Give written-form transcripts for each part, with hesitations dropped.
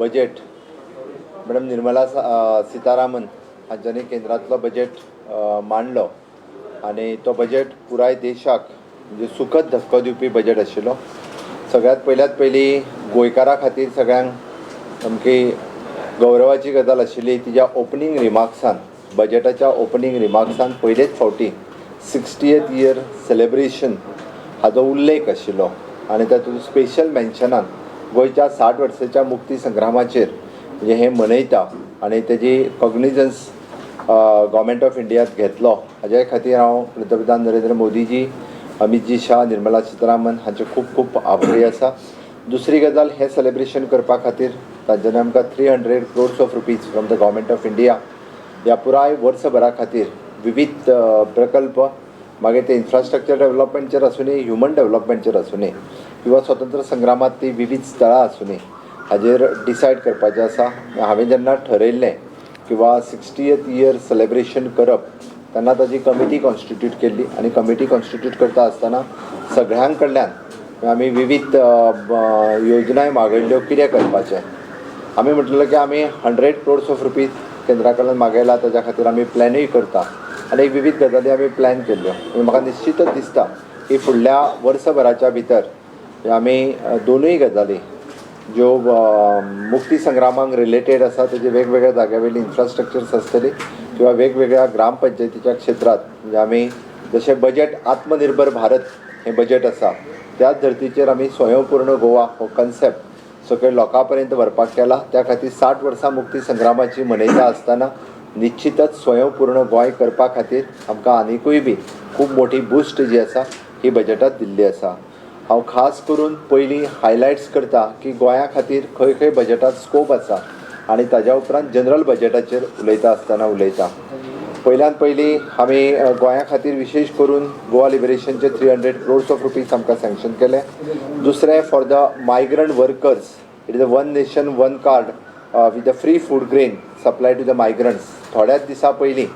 Budget madam Nirmala Sitharaman हांच्यांनी केंद्रांतलो budget मांडलो आनी तो बजेट पुराय देशाक म्हणजे सुखद धक्को दिवपी बजेट आशिल्लो. सगळ्यांत पयल्यात पयलीं गोंयकारां खातीर सगळ्यांक सामकी गौरवाची गजाल आशिल्ली, तिज्या ओपनींग रिमार्क्सान, बजेटाच्या ओपनींग रिमार्क्सान पयलेच फावटी 60th year celebration हाजो उल्लेख आशिल्लो आनी तातूंत स्पेशल मेन्शनान गोंयच्या 60 वर्साच्या मुक्ती संग्रामाचेर म्हणजे हें मनयता आनी तेजी कॉग्निजन्स गव्हर्मेंट ऑफ इंडियात घेतलो. हाज्या खातीर हांव पंतप्रधान नरेंद्र मोदीजी, अमितजी शाह, निर्मला सीतारामन हांचे खूब खूब आभारी आसा. दुसरी गजाल, हें सेलेब्रेशन करपा खातीर तांच्यांनी आमकां 300 crores of rupees from the Government of India ह्या पुराय वर्सभरा खातीर विविध प्रकल्प, मागीर ते इन्फ्रास्ट्रक्चर डेवलपमेंटचेर आसुनी, ह्युमन डेवलपमेंटचेर आसुनी किंवा स्वतंत्र संग्रामांत ती विविध स्थळां आसुनी, हाजेर डिसायड करपाचें आसा. हांवें जेन्ना ठरयल्लें किंवा 60th year celebration करप, तेन्ना ताजी कमिटी कॉन्स्टिट्यूट केल्ली आनी कमिटी कॉन्स्टिट्यूट करता आसतना सगळ्यां कडल्यान आमी विविध योजनाय मागयल्ल्यो. कितें करपाचें, आमी म्हटलें की आमी 100 क्रोर्स ऑफ रुपीज केंद्रा कडल्यान मागयला, ताज्या खातीर आमी प्लॅनूय करता आनी एक विविध गजाली आमी प्लॅन केल्ल्यो. म्हाका निश्चितच दिसता की फुडल्या वर्सभराच्या भितर आमी दोनूय गजाली ज्यो मुक्ती संग्रामाक रिलेटेड आसा, तेजे वेगवेगळ्या जाग्या वयली इन्फ्रास्ट्रक्चर्स आसतली किंवा वेगवेगळ्या ग्रामपंचायतीच्या क्षेत्रांत, म्हणजे आमी जशें बजेट आत्मनिर्भर भारत हें बजेट आसा, त्याच धर्तीचेर आमी स्वयंपूर्ण गोवा हो कन्सेप्ट सगळे लोकां पर्यंत व्हरपाक केला. त्या खातीर 60 वर्सां मुक्ती संग्रामाची मनयता आसतना निश्चितच स्वयंपूर्ण गोंय करपा खातीर आमकां आनिकूय बी खूब मोठी बुस्ट जी आसा ही बजेटात दिल्ली आसा. हांव खास करून पयलीं हायलायट्स करता की गोंया खातीर खंय खंय बजेटात स्कोप आसा आनी ताज्या उपरांत जनरल बजेटाचेर उलयता आसतना उलयता. पयल्यान पयलीं आमी गोंया खातीर विशेश करून गोवा लिबरेशनचे 300 crores of rupees आमकां सँक्शन केले. दुसरें, for the migrant workers, it is a one nation one card with the free food grain supply to the migrants. थोड्याच दिसां पयलीं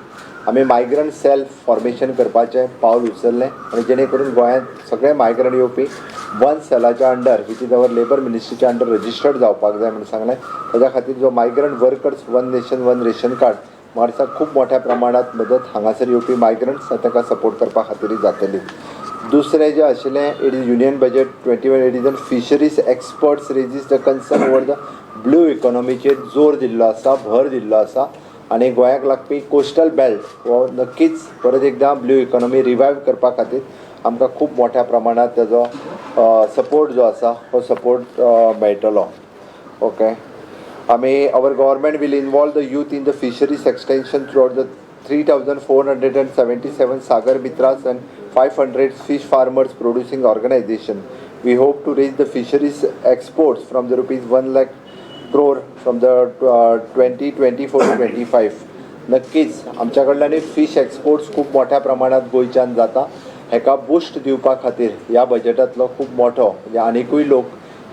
आमी मायग्रंट सेल फॉर्मेशन करपाचें पावल उचललें आनी जेणे करून गोंयांत सगळे मायग्रंट येवपी वन सेलाच्या under, which is our labour मिनिस्ट्रीच्या under registered जावपाक जाय म्हूण सांगलें. ताज्या खातीर जो migrant workers one nation one ration card म्हाका दिसता खूब मोठ्या प्रमाणात मदत हांगासर येवपी मायग्रंट्स तांकां सपोर्ट करपा खातीर जातली. दुसरें जें आशिल्लें, it is Union Budget 21, it is an fisheries experts raises the concern over the blue इकॉनॉमीचेर जोर दिल्लो आसा, भर दिल्लो आसा आनी गोंयाक लागपी कोस्टल बेल्ट हो नक्कीच परत एकदां ब्लू इकॉनॉमी रिवायव करपा खातीर आमकां खूब मोठ्या प्रमाणात तेजो सपोर्ट जो आसा हो सपोर्ट मेळटलो. ओके, आमी our government will involve the youth in the fisheries extension throughout the 3477 Sagar Mitras and 500 fish farmers producing organization. We hope to raise the fisheries exports from the rupees 1 lakh crore from the 2024 to 25. नक्कीच आमच्या कडल्यानूय fish exports खूब मोठ्या प्रमाणात गोंयच्यान जाता. हेका boost दिवपा खातीर ह्या बजेटांतलो खूब मोठो, म्हणजे आनिकूय लोक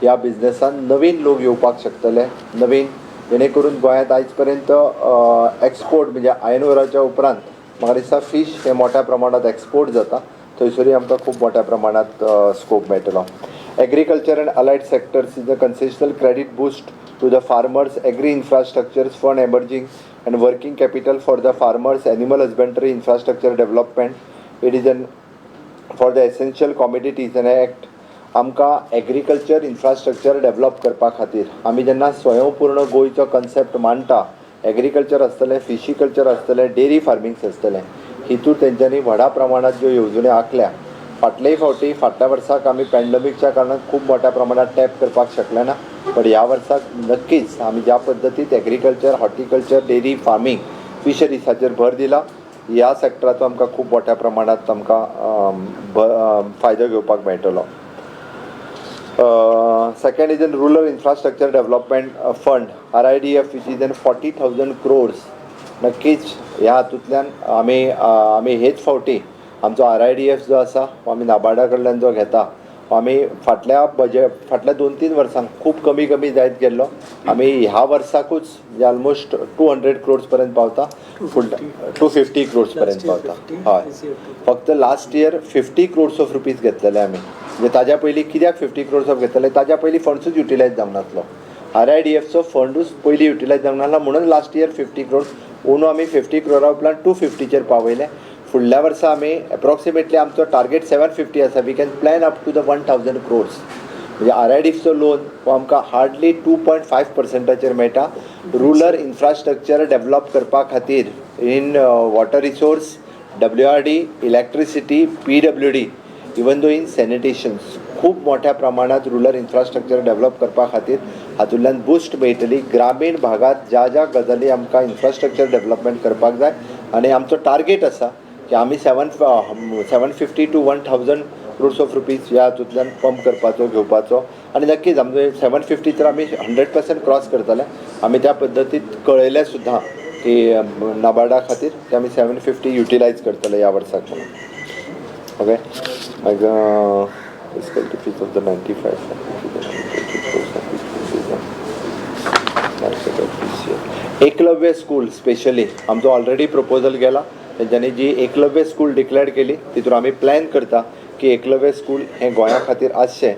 ह्या बिजनसान नवीन लोक येवपाक शकतले नवीन, जेणे करून गोंयांत आयज पर्यंत एक्सपोर्ट म्हणजे आयर्न ओराच्या उपरांत म्हाका दिसता फीश हे मोठ्या प्रमाणात एक्सपोर्ट जाता. थंयसरूय आमकां खूब मोठ्या प्रमाणात स्कोप मेळटलो. Agriculture and allied sectors is a concessional credit boost to the farmers, agri infrastructures fund, emerging and working capital for the farmers, animal husbandry infrastructure development. It is an for the essential commodities and act. आमकां agriculture infrastructure develop करपा खातीर आमी जेन्ना स्वयंपूर्ण गोंयचो concept मांडटा, agriculture आसतलें, फिशीकल्चर आसतलें, डेरी फार्मींग आसतलें, हितूर तेंच्यांनी व्हडा प्रमाणात ज्यो येवजण्यो आंखल्या. फाटलेय फावटी फाटल्या वर्साक आमी पॅन्डमिकच्या कारणान खूब मोठ्या प्रमाणात टॅप करपाक शकले ना, बट ह्या वर्साक नक्कीच आमी ज्या पद्दतीत agriculture, horticulture, dairy farming, fisheries हाचेर भर दिला, ह्या सॅक्टराचो आमकां खूब मोठ्या प्रमाणात आमकां फायदो घेवपाक मेळटलो. Second is in Rural Infrastructure Development Fund, RIDF, which is in 40,000 crores. नक्कीच ह्या हातूंतल्यान आमी हेच फावटी आमचो आरआयडीएफ जो आसा हो आमी नाबार्डा कडल्यान जो घेता, हो आमी फाटल्या बजेट फाटल्या 2-3 वर्सांक खूब कमी कमी जायत गेल्लो. आमी ह्या वर्साकूच म्हणजे ऑलमोस्ट 200 क्रोर्स पर्यंत पावता, फुडल्या 250 क्रोर्स पर्यंत पावता. हय, फक्त last year 50 crores of rupees घेतलेले आमी. म्हणजे ताज्या पयलीं कित्याक 50 क्रोर्स ऑफ घेतलेले? ताज्या पयलीं फंड्सूच युटिलायज जावंक नासलो. आर I D एफचो फंडूच पयलीं युटिलायज जावंक नासलो म्हणून लास्ट इयर 50 क्रोर्स, अंदू आमी 50 क्रोरा उपरांत 250चेर पावयले. फुडल्या वर्सा आमी एप्रॉक्सिमेटली आमचो टार्गेट 750 आसा. We can plan up to the 1000 crores. म्हणजे आर I D एफचो लोन हो आमकां हार्डली 2.5 पर्संटाचेर मेळटा. रुरल इन्फ्रास्ट्रक्चर डेवलप करपा खातीर in water resource, WRD, electricity, PWD, even though in sanitations, खूब मोठ्या प्रमाणात रुरल इन्फ्रास्ट्रक्चर डेवलप करपा खातीर हातूंतल्यान बूस्ट मेळटली. ग्रामीण भागात ज्या ज्या गजाली आमकां इन्फ्रास्ट्रक्चर डेवलपमेंट करपाक जाय आनी आमचो टार्गेट आसा की आमी 750 to 1000 crores of rupees ह्या हातूंतल्यान पंप करपाचो, घेवपाचो. आनी नक्कीच आमचे 750 तर आमी 100% क्रॉस करतले. आमी त्या पद्दतीत कळयलें सुद्दां की नाबार्डा खातीर की आमी 750 युटिलायज करतले ह्या वर्साक म्हणून. ओके, मागीर fiscal deficit of the 95. Eklavya school specially आमचो ऑलरेडी प्रपोजल गेला. तेंच्यांनी जी एकलव्य स्कूल डिक्लेअर केली, तितून आमी प्लॅन करता की एकलव्य स्कूल हें गोंया खातीर आसचें,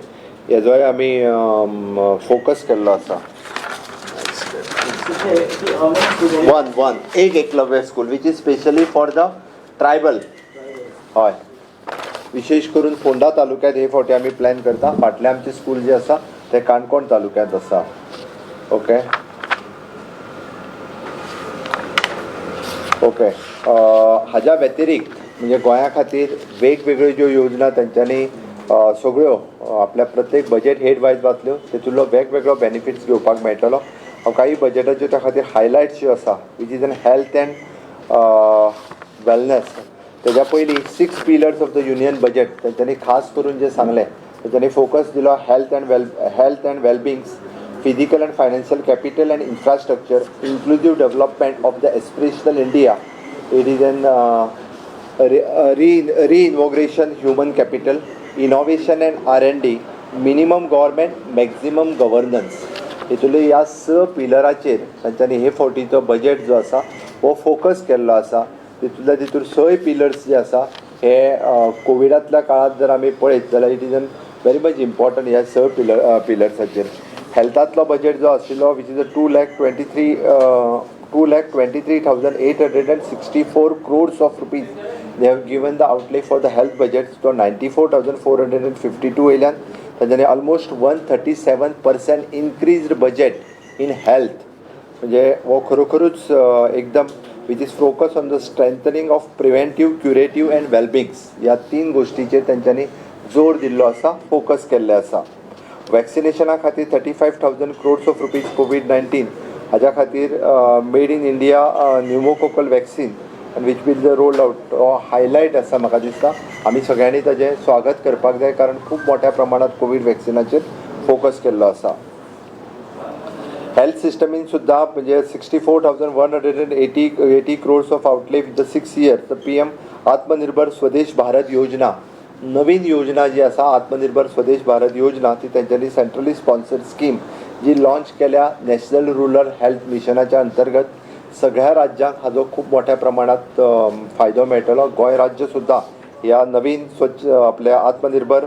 हेजोय आमी फोकस केल्लो आसा. How many students? One one एक Eklavya school which is specially for the tribal. हय, विशेश करून फोंडा तालुक्यात हे फावटी आमी प्लॅन करता. फाटलें आमचें स्कूल जें आसा तें काणकोण तालुक्यांत आसा. ओके ओके हाज्या व्यतिरिक्त म्हणजे गोंया खातीर वेगवेगळ्यो ज्यो योजना तेंच्यांनी सगळ्यो आपल्या प्रत्येक बजेट हेड वायज वाचल्यो, तेतूंतलो वेगवेगळो बेनिफिट्स घेवपाक मेळटलो. हांव काही बजेटाच्यो त्या खातीर हायलायट्स ज्यो आसा, which is an health and wellness. तेज्या पयलीं six pillars of the union budget तेंच्यांनी खास करून जें सांगलें, तेंच्यांनी फोकस दिलो health and wellbeings, physical and financial capital and infrastructure, inclusive development of the aspirational India. It is an reinvigoration human capital, innovation and R&D, minimum government, maximum governance. हितूंतले ह्या स पिलराचेर तांच्यांनी हे फावटीचो बजेट जो आसा हो फोकस केल्लो आसा. तितूंतल्या तितून सय पिलर्स जे आसा हे कोविडांतल्या काळांत जर आमी पळयत जाल्यार it is an very much important. ह्या स पिलर्साचेर हेल्थांतलो बजेट जो आशिल्लो, which is a 2,23,864 crores of rupees they have given the outlay for the health budget. तो 94,452 वयल्यान तांच्यांनी almost 137% increased budget in health. म्हणजे हो खरोखरूच एकदम which is focus on the strengthening of preventive, curative and wellbeings. ह्या तीन गोश्टीचेर तेंच्यांनी जोर दिल्लो आसा, फोकस केल्लें आसा. वॅक्सिनेशना खातीर 35,000 crores of rupees, COVID-19 हाज्या खातीर made in India pneumococcal vaccine and which will the roll out हो हायलायट आसा. म्हाका दिसता आमी सगळ्यांनी ताजें स्वागत करपाक जाय, कारण खूब मोठ्या प्रमाणात कोवीड वॅक्सिनाचेर फोकस केल्लो आसा. हेल्थ सिस्टमीन सुद्दां म्हणजे 64,180 crores of outlay with the 6 year. The PM आत्मनिर्भर स्वदेश भारत योजना, नवीन योजना जी आसा आत्मनिर्भर स्वदेश भारत योजना, ती तेंच्यांनी सेंट्रली स्पॉन्सर्ड स्कीम जी लॉन्च केल्या नॅशनल रुरल हेल्थ मिशनाच्या अंतर्गत, सगळ्या राज्यांक हाजो खूब मोठ्या प्रमाणात फायदो मेळटलो. गोंय राज्य सुद्दां ह्या नवीन स्वच्छ आपल्या आत्मनिर्भर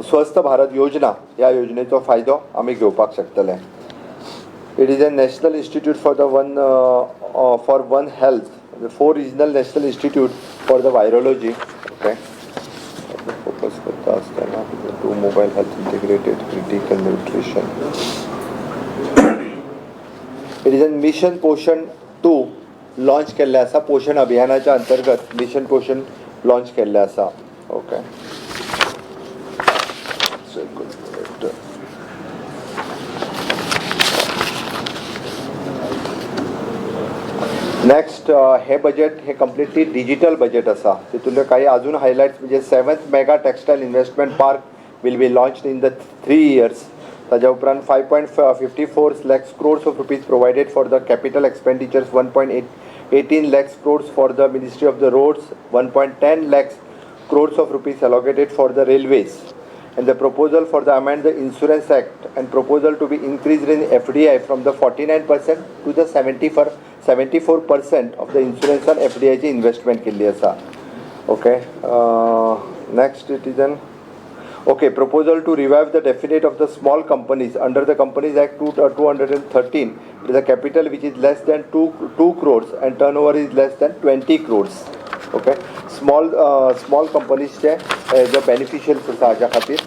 स्वस्थ भारत योजना ह्या योजनेचो फायदो आमी घेवपाक शकतले. It is a national institute for one health, four regional national institute for the virology. Okay, focus करता आसतना two mobile health integrated critical nutrition. It is an mission Poshan 2 launch केल्लें आसा. पोशण अभियानाच्या अंतर्गत मिशन पोशण लॉन्च केल्लें आसा. ओके. Second minute. Next, हे बजेट हे कम्प्लिटली डिजिटल बजेट आसा. तितूंतले काही अजून हायलायट्स म्हणजे seventh mega textile investment park will be launched in the 3 years. ताज्या उपरांत 5.54 lakhs crores of rupees provided for the capital expenditures, 1.8 18 lakhs crores for the Ministry of the Roads, 1.10 lakhs crores of rupees allocated for the railways, and the proposal for the amend the Insurance Act and proposal to be increased in FDI from the 49% to the 74% of the insurance on FDI ची investment केल्ली आसा. Okay, next it is an Okay, proposal to revive the definite of the small companies under the Companies Act 213. It is a capital which is less than 2 crores and turnover is less than 20 crores. Okay, small companies चे जो beneficials आसा हाज्या खातीर.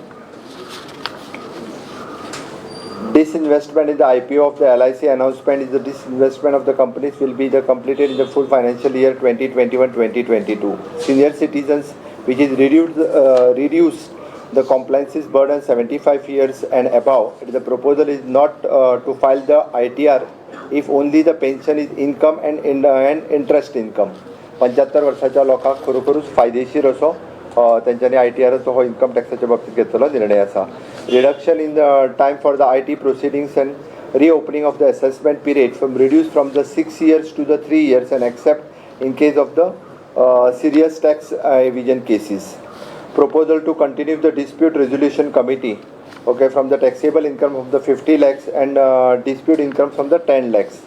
Disinvestment in the IPO of the LIC announcement is the disinvestment of the companies will be the completed in the full financial year 2021-2022. Senior citizens, which is reduced the compliances burden 75 years and above. The proposal is not to file the ITR if only the pension is income and interest income. 75 वर्साच्या लोकांक खरोखरूच फायदेशीर असो तेंच्यांनी ITRचो हो income टॅक्साच्या बाबतींत घेतलेलो निर्णय आसा. Reduction in the time for the IT proceedings and reopening of the assessment period from reduce from the 6 years to the 3 years and except in case of the serious tax evasion cases. Proposal to continue the dispute resolution committee, okay, from the taxable income of the 50 lakhs and dispute income from the 10 lakhs.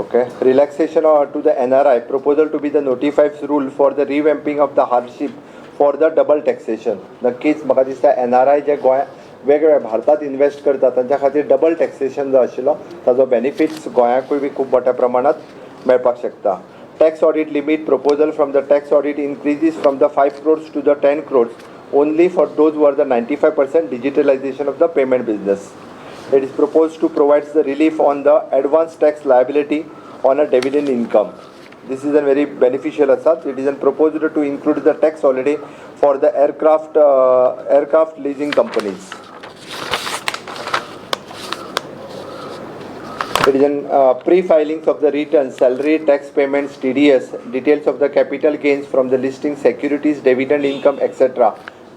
Okay, relaxation to the NRI, proposal to be the notified rule for the revamping of the hardship for the double taxation. नक्कीच म्हाका दिसता NRI जे गोंय वेगवेगळ्या भारतात invest करता तांच्या खातीर double taxation जो आशिल्लो ताजो बेनिफिट्स गोंयाकूय बी खूब मोठ्या प्रमाणात मेळपाक शकता. Tax audit limit proposal from the tax audit increases from the 5 crores to the 10 crores only for those who are the 95% digitalization of the payment business. It is proposed to provide the relief on the advance tax liability on a dividend income. This is a very beneficial asat. It is proposed to include the tax holiday for the aircraft leasing companies. It is an pre-filings of the returns, salary, tax payments, TDS, details of the capital gains from the listing, securities, dividend income, etc.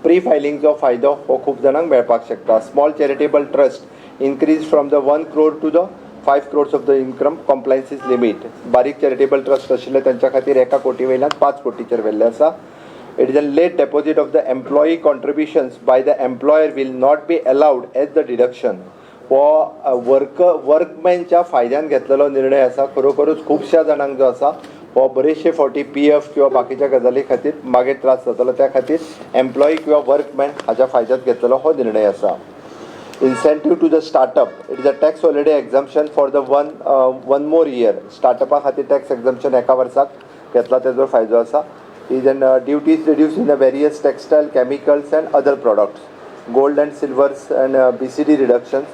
Pre-filings of फायदो हो खूब जाणांक मेळपाक शकता. Small charitable trust increase from the 1 crore to the 5 crores of the income compliances limit. बारीक charitable trust आशिल्ले तांच्या खातीर 1 कोटी वयल्यान 5 कोटीचेर व्हेल्लें आसा. It is a late deposit of the employee contributions by the employer will not be allowed as the deduction. हो वर्कमॅनच्या फायद्यान घेतलेलो निर्णय आसा. खरोखरूच खुबश्या जाणांक जो आसा हो बरेचशे फावटी PF किंवा बाकीच्या गजाली खातीर मागीर त्रास जातालो, त्या खातीर एम्प्लॉई किंवा वर्कमॅन हाच्या फायद्यात घेतलेलो हो निर्णय आसा. Incentive to the startup, it is a tax holiday exemption for the one more year. स्टार्टअपा खातीर टॅक्स एक्झम्पशन एका वर्साक घेतला तेजो फायदो आसा. Is an duties reduce in the various textile, chemicals and other products, gold and silvers and BCD reductions,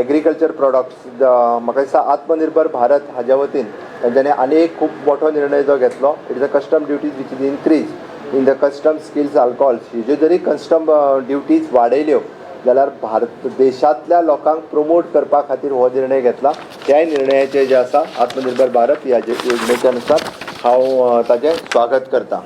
agriculture products. म्हाका दिसता आत्मनिर्भर भारत हाज्या वतीन तेंच्यांनी आनी एक खूब मोठो निर्णय जो घेतलो. It is a custom duties which is increase in the custom skills alcohols. हेज्यो जरी कस्टम ड्युटीज वाडयल्यो जाल्यार भारत देशांतल्या लोकांक प्रमोट करपा खातीर हो निर्णय घेतला. त्याय निर्णयाचे जे आसा आत्मनिर्भर भारत ह्या योजनेच्या अनुसार हांव ताजें स्वागत करता.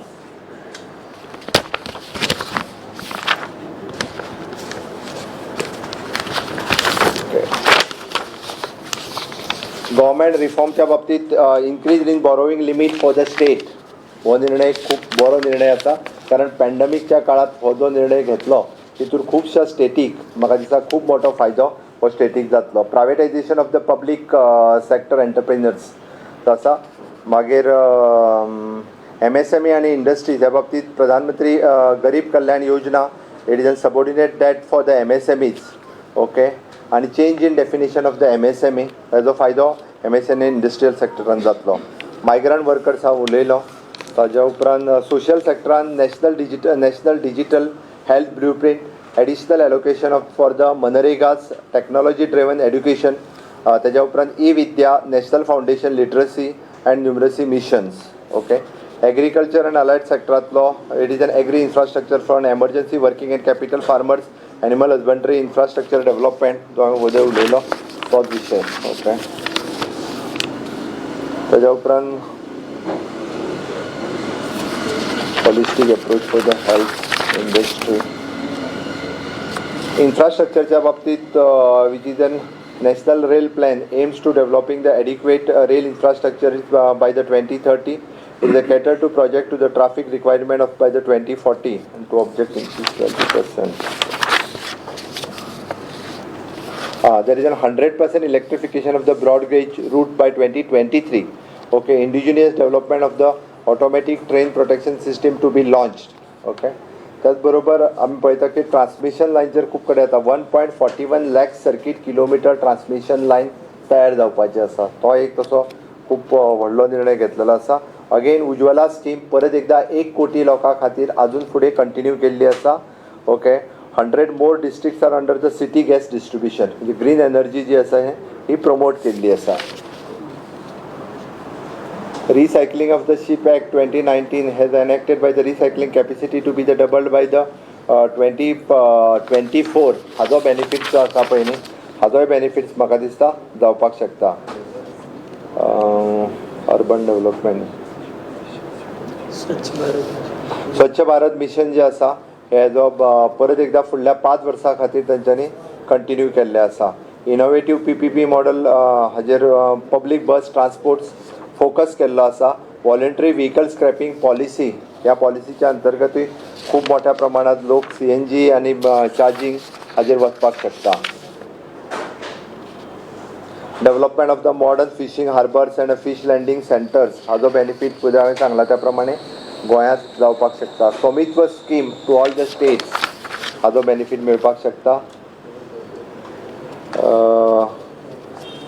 गव्हर्मेंट रिफॉर्मच्या बाबतीत increase in borrowing limit for the state हो निर्णय खूब बरो निर्णय आसा, कारण पॅन्डमिकच्या काळात हो जो निर्णय घेतलो तितूर खुबश्या स्टेटीक म्हाका दिसता खूब मोठो फायदो हो स्टेटीक जातलो. Privatisation of the public sector entrepreneurs जो आसा. मागीर MSME आनी इंडस्ट्रीज ह्या बाबतीत प्रधानमंत्री Garib Kalyan Yojana, it is an subordinate debt for the MSMEs. Okay, आनी change in definition of the MSME हेजो फायदो MSME industrial सेक्टरान जातलो. मायग्रंट वर्कर्स हांव उलयलो. ताज्या उपरांत social सेक्टरान national digital health blueprint, additional allocation of for the MNREGAs, technology driven education, ताज्या उपरांत e Vidya, national foundation literacy and numeracy missions. Okay, agriculture and allied सेक्टरांतलो it is an agri infrastructure for an emergency working and capital farmers, animal husbandry infrastructure development जो हांवें वयर उलयलो तोच विशय. Okay, ताज्या उपरांत holistic approach for the health industry. इन्फ्रास्ट्रक्चरच्या बाबतीत which is an national rail plan aims to developing the adequate rail infrastructure by the 2030. It is a cater to project to the traffic requirement of by the 2040 and to object increase 20%. There is a 100% electrification of the broad gauge route by 2023. Okay, indigenous development of the automatic train protection system to be launched. Okay, त्याच बरोबर आमी पळयता की transmission लायनचेर खूब कडेन येता. 1.41 lakh circuit kilometre transmission line तयार जावपाची आसा. तो एक तसो खूब व्हडलो निर्णय घेतलेलो आसा. अगेन उज्वला स्कीम परत एकदा 1 कोटी लोकां खातीर अजून फुडें कंटिन्यू केल्ली आसा. Okay, 100 more districts are under the city gas distribution. म्हणजे ग्रीन एनर्जी जी आसा हे ही प्रमोट केल्ली आसा. Recycling of the Ship Act 2019 has enacted by the recycling capacity to be the doubled by the 2024. हाजो बेनिफीट जो आसा पळय न्ही, हाजोय बेनिफिट्स म्हाका दिसता जावपाक शकता. Urban development. Swachh Bharat. Swachh Bharat mission जे आसा हे जो परत एकदा फुडल्या 5 वर्सां खातीर तेंच्यांनी कंटिन्यू केल्लें आसा. इनोवेटीव पीपीपी मॉडल हाजेर पब्लीक बस ट्रान्सपोर्ट फोकस केल्लो आसा. वॉलंटरी व्हिकल स्क्रॅपिंग पॉलिसी, ह्या पॉलिसीच्या अंतर्गतूय खूब मोठ्या प्रमाणात लोक सीएनजी आनी चार्जींग हाजेर वचपाक शकता. Development of the modern fishing harbours and fish landing centres, हाजो बेनिफीट फुडें हांवें सांगला त्या प्रमाणे गोंयांत जावपाक शकता. स्वामित्व scheme to all the states, हाजो बेनिफीट मेळपाक शकता.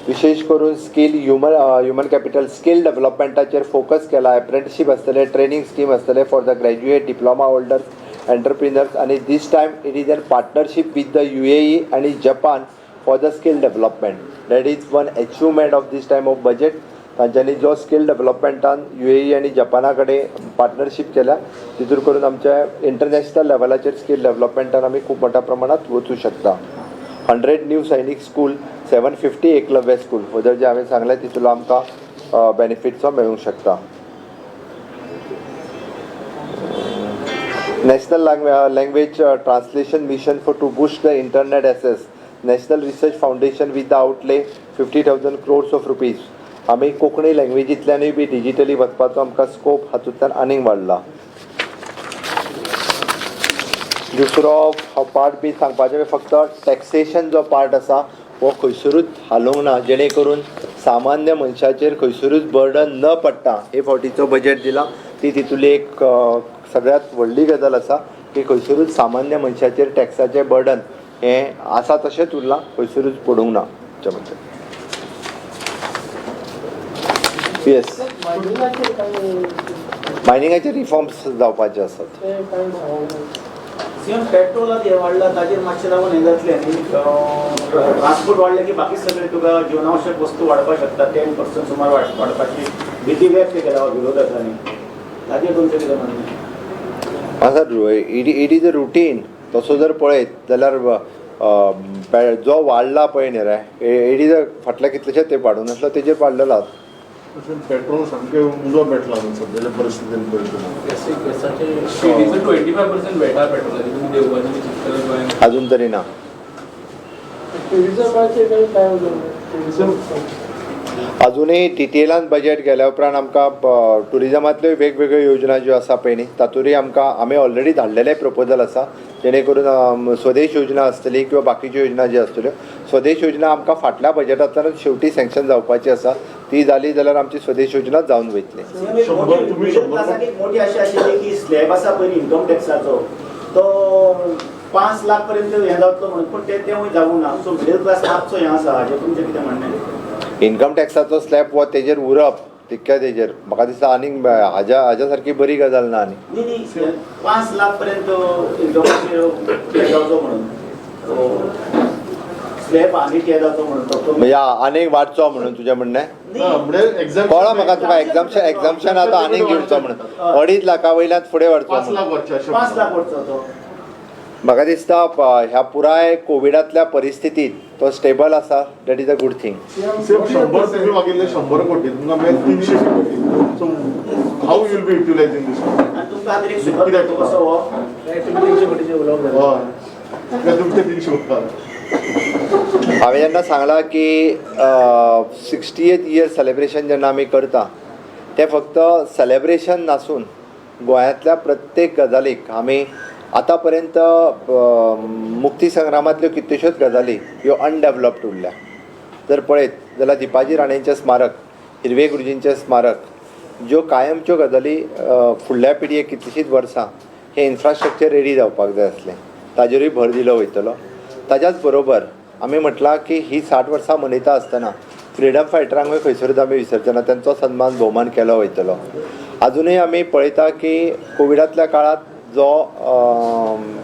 विशेश करून skill human capital, skill डेव्हलपमेंटाचेर फोकस केला. एप्रेंटिशीप आसतले, ट्रेनींग स्कीम आसतले for the graduate, diploma holders, entrepreneurs आनी this time it is an partnership with the UAE आनी Japan for the skill development. That is one achievement of this time of budget. तांच्यांनी जो skill डेव्हलपमेंटान UAE आनी जपाना कडेन partnership केल्या, तितूर करून आमच्या इंटरनॅशनल लेवलाचेर स्कील डेव्हलपमेंटान आमी खूब मोठ्या प्रमाणात वचूं शकता. 100 new Sainik School, 750 Eklavya School बद्दल जे हांवें सांगलें, तितूंतलो आमकां बेनिफिट्सो मेळूंक शकता. National Language Translation Mission for to boost the internet access. National Research Foundation with the outlay 50,000 crores of rupees. आमी कोंकणी लँग्वेजींतल्यानूय बी डिजिटली वचपाचो आमकां स्कोप हातूंतल्यान आनीक वाडला. दुसरो हो पार्ट बी सांगपाचें, फक्त टॅक्सेशन जो पार्ट आसा हो खंयसरूच हालोवंक ना, जेणे करून सामान्य मनशाचेर खंयसरूच बर्डन न पडटा हे फावटीचो बजेट दिला. ती तितूंतली एक सगळ्यांत व्हडली गजाल आसा की खंयसरूच सामान्य मनशाचेर टॅक्साचें बर्डन हें आसा तशेंच उरलां, खंयसरूच पडूंक ना हाच्या बद्दल. येस. मायनिंगाचेर काय? मायनिंगाचे रिफॉर्म्स जावपाचे आसात. ते काय सांगूंक? सीएम, पेट्रोल आतां हें वाडला, ताजेर मातशें रावन हें जातलें आनी ट्रान्सपोर्ट वाडलें की बाकी सगळे तुका जीवनावश्यक वस्तू वाडपाक शकता. 10% सुमार वाडपाची भीती व्यक्त केल्या विरोधकांनी, ताजेर तुमचें कितें म्हणणें? आसा, it is a routine. तसो जर पळयत जाल्यार जो वाडला पळय न्ही रे, it is a फाटल्या कितलेशेच तेंप वाडून नासलो, तेजेर वाडलेलो आसा. तशें पेट्रोल सामकें उजो पेटला न्हू सद्याच्या परिस्थितीन पळयतना. डिझल 25% मेळटा पेट्रोलाची, तुमी देंवपाची बी चिंततले गोंयांत? अजून तरी ना. टुरिजमाचेर काय काय उलोवंक? टुरिजम. अजूनही डिटेलान बजेट गेल्या उपरांत आमकां टुरिजमांतल्यो वेगवेगळ्यो योजना ज्यो आसा पळय न्ही, तातूंतय आमकां आमी ऑलरेडी धाडलेले प्रपोजल आसा, जेणे करून स्वदेश योजना आसतली किंवा बाकीच्यो योजना ज्यो आसतल्यो. स्वदेश योजना आमकां फाटल्या बजेटांतल्यानूच शेवटी सँक्शन जावपाची आसा. ती जाली जाल्यार आमची स्वदेश योजना जावन वयतली. शंबर, तुम्ही मिडल 100 क्लासाक एक मोठी आशा आशिल्ली की स्लॅब आसा पळय इन्कम टॅक्साचो, तो 5 लाख पर्यंत हें जातलो म्हणून, पूण तें तेंवूय जावूंक ना. सो मिडल क्लास मातसो हें आसा, हाजेर तुमचें कितें म्हणणें? इन्कम टॅक्साचो स्लॅब हो तेजेर उरप तितक्या तेजेर म्हाका दिसता आनीक हाज्या सारकी बरी गजाल ना आनी. न्ही न्ही, 5 लाख पर्यंत इन्कमाचेर हें जावचो म्हणून, स्लॅब आनी हे जावचो म्हणून तो म्हणजे आनीक वाडचो म्हणून तुजें म्हणणें? ना, म्हणजे एक्झाम कळ्ळो म्हाका तुका. एक्झाम्शन, एक्झाम्शन आतां आनीक दिवचो म्हणून, 2.5 लाखा वयल्यान फुडें व्हरचो पांच म्हणून. लाख वचचे अशें. 5 लाख वचचो तो. म्हाका दिसता ह्या पुराय कोविडांतल्या परिस्थितीत तो स्टेबल आसा, that is a good thing. Same 100, तुम्ही मागिल्ले 100 कोटी तुमकां मेळ्ळे 300 कोटी, so how you'll be utilising this? आनी तुमकां खातीर एक सुखद धक्को कसो हो? तुमी 300 कोटीचें उलोवप जालें. हय, काय तुमचे 300 कोटी? हांवें जेन्ना सांगलां की 60th year celebration जेन्ना आमी करता, तें फक्त सेलेब्रेशन नासून गोंयांतल्या प्रत्येक गजालीक आमी आतां पर्यंत मुक्ती संग्रामांतल्यो कितल्योश्योच गजाली ह्यो अनडेवलप्ड उरल्या. जर पळयत जाल्यार दिपाजी राणेंचें स्मारक, हिरवे गुरुजींचें स्मारक, ज्यो कायमच्यो गजाली फुडल्या पिळगेक कितलींशींच वर्सां हें इन्फ्रास्ट्रक्चर रेडी जावपाक जाय आसलें, ताजेरूय भर दिलो वयतलो. ताज्याच बरोबर आमी म्हटलां की ही 60 वर्सां मनयता आसतना फ्रिडम फायटरांकूय खंयसरूच आमी विसरचे ना, तेंचो सन्मान भोवमान केलो वयतलो. आजुनूय आमी पळयता की कोविडांतल्या काळांत जो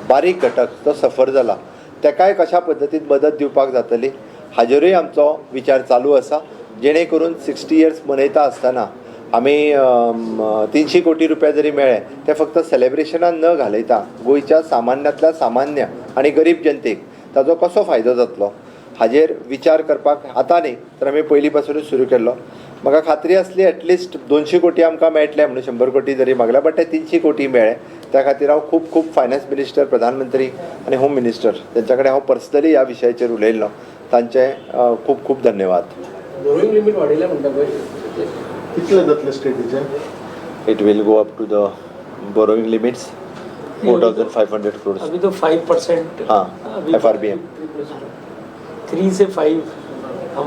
बारीक घटक जो सफर जाला तेकाय कशा पद्दतीन मदत दिवपाक जातली हाजेरूय आमचो विचार चालू आसा, जेणे करून 60 इयर्स मनयता आसतना आमी 300 कोटी रुपया जरी मेळ्ळे ते फक्त सेलेब्रेशनान न घालयता गोंयच्या सामान्यांतल्या सामान्य आनी गरीब जनतेक ताजो कसो फायदो जातलो हाजेर विचार करपाक आतां न्ही तर आमी पयलीं पासुनूच सुरू केल्लो. म्हाका खात्री आसली एटलिस्ट 200 कोटी आमकां मेळटले म्हणून, 100 कोटी जरी मागल्या बट ते 300 कोटी मेळ्ळे. त्या खातीर हांव खूब खूब फायनान्स मिनिस्टर, प्रधानमंत्री आनी होम मिनिस्टर तेंच्या कडेन हांव पर्सनली ह्या विशयाचेर उलयल्लो, तांचे खूब खूब धन्यवाद. बोरोइंग लिमीट वाडयल्या म्हणटा पळय, कितले जातले स्टेटीचे? It will go up to the borrowing limits 4,500 crores. अभी तो 5%. हाँ, FRBM. 3 से 5.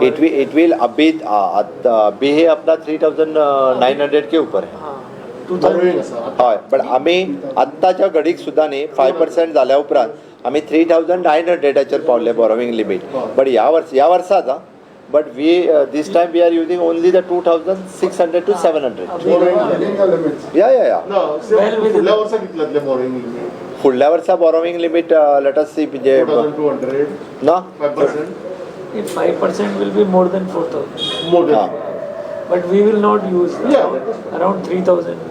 It will अभी अभी हे अपना 3,900 के ऊपर है. हाँ, बोरोइंग 2,000. आसा. हय, बट आमी आत्ताच्या घडीक सुद्दां न्ही 5% जाल्या उपरांत आमी 3,900 पावले बोरोविंग लिमीट. बट ह्या वर्साच आं, but we this time we are using only the 2,600 to 700. Yeah yeah yeah. ना, Well within फुडल्या वर्सा कितले जातले बोरोइंग लिमीट? फुडल्या वर्सा borrowing limit let us see, म्हणजे 2,200. ना. 5%. If 5% will be more than 4,000. More हां. But we will not use Yeah, that is fine. around 3,000.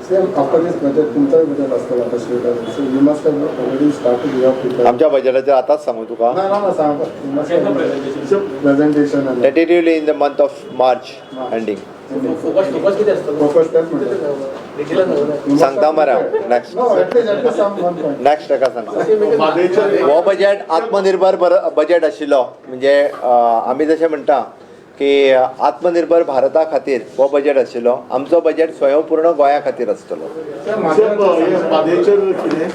Same after this budget, तुमचाय बजेट आसतलो आता स्टेटाचो, so you must have already started your prepare. आमच्या बजेटाचेर आतांच सांगू तुका. ना ना ना, सांग, you must have presentation and tentatively in the month of March ending. Focus focus कितें आसतलो? फोकस तेच म्हणटा. डिटेलान सांगू. सांगता मरे हांव next. No, at least some one point. Next ताका सांगता. म्हादयचेर हो बजेट आत्मनिर्भर बजेट आशिल्लो, म्हणजे आमी जशें म्हणटा की आत्मनिर्भर भारता खातीर हो बजेट आशिल्लो. आमचो बजेट स्वयंपूर्ण गोंया खातीर आसतलो. म्हादयचेर कितें?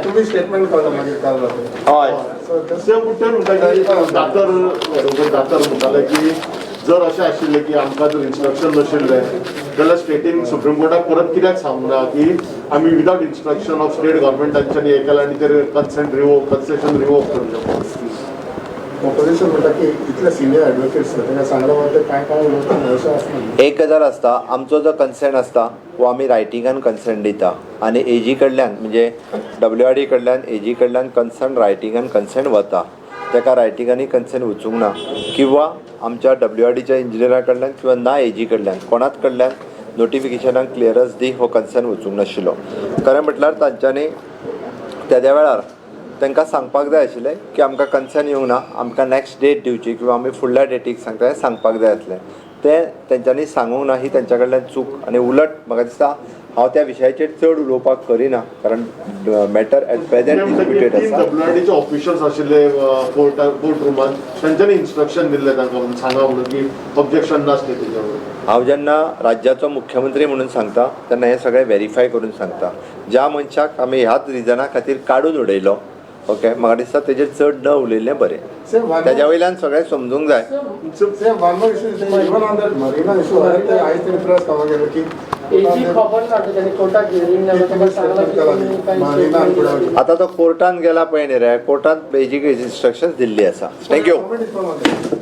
तुम्ही स्टेटमेंट कळ्ळो मागीर काल राती. हय. सो सेम कुठे म्हणटा की दातर दातर म्हणटाले की जर अशें आशिल्लें की आमकां जर इन्स्ट्रक्शन नाशिल्लें जाल्यार स्टेटीन सुप्रीम कोर्टाक परत कित्याक सांगूं ना की आमी without instruction of state government तांच्यांनी हें केलां आनी ते कन्सेंट रिवोक कन्सेशन रिवोक करचें. ऑपोजिशन म्हणटा की इतले सिनियर एडवोकेट्स तांकां सांगला म्हणटा काय काय उलोवता अशें आसना. एक गजाल आसता, आमचो जो कन्सेंट आसता हो आमी रायटिंगान कन्सेंट दिता आनी एजी कडल्यान म्हणजे WRD कडल्यान एजी कडल्यान कन्सर्न रायटिंगान कन्सेंट वता, ताका रायटिंगांनी कन्सेंट वचूंक ना किंवा आमच्या WRDच्या इंजिनियरा कडल्यान किंवा ना एजी कडल्यान कोणाच कडल्यान नोटिफिकेशनाक क्लियरन्स दी हो कन्सर्न वचूंक नाशिल्लो. खरें म्हटल्यार तांच्यांनी तेद्या वेळार तांकां सांगपाक जाय आशिल्लें की आमकां कन्सर्न येवंक ना, आमकां नॅक्स्ट डेट दिवची किंवा आमी फुडल्या डेटीक सांगता हें सांगपाक जाय आसलें. तें तेंच्यांनी सांगूंक ना ही तेंच्या कडल्यान चूक आनी उलट म्हाका दिसता हांव त्या विशयाचेर चड उलोवपाक करिना कारण मॅटर एट प्रेजेंट डिस्प्युटेड आसा. डब्ल्यूआरडीचे ऑफिशल्स आशिल्ले कोर्ट रुमान तांच्यांनी इन्स्ट्रक्शन दिल्लें तांकां म्हणून सांगा म्हणून की ऑब्जेक्शन नासलें तेच्यावर. हांव जेन्ना राज्याचो मुख्यमंत्री म्हणून सांगता तेन्ना हें सगळें वेरीफाय करून सांगता. ज्या मनशाक आमी ह्याच रिजना खातीर काडून उडयलो, ओके, म्हाका दिसता तेजेर चड न उलयल्लें बरें. तेज्या वयल्यान सगळें समजूंक जाय. Same one more issue, even on that Marina issue, आयज तेणी प्रेस कामा केलो की एजी खबर ना त्यांनी कोर्टात हिअरिंग जालें, ताका सांगलां की तुमी कांय मरिना statement आतां तो कोर्टान गेला पळय न्ही रे, कोर्टान बेजीक इन्स्ट्रक्शन्स दिल्ली आसा. Thank you. Government is from on that.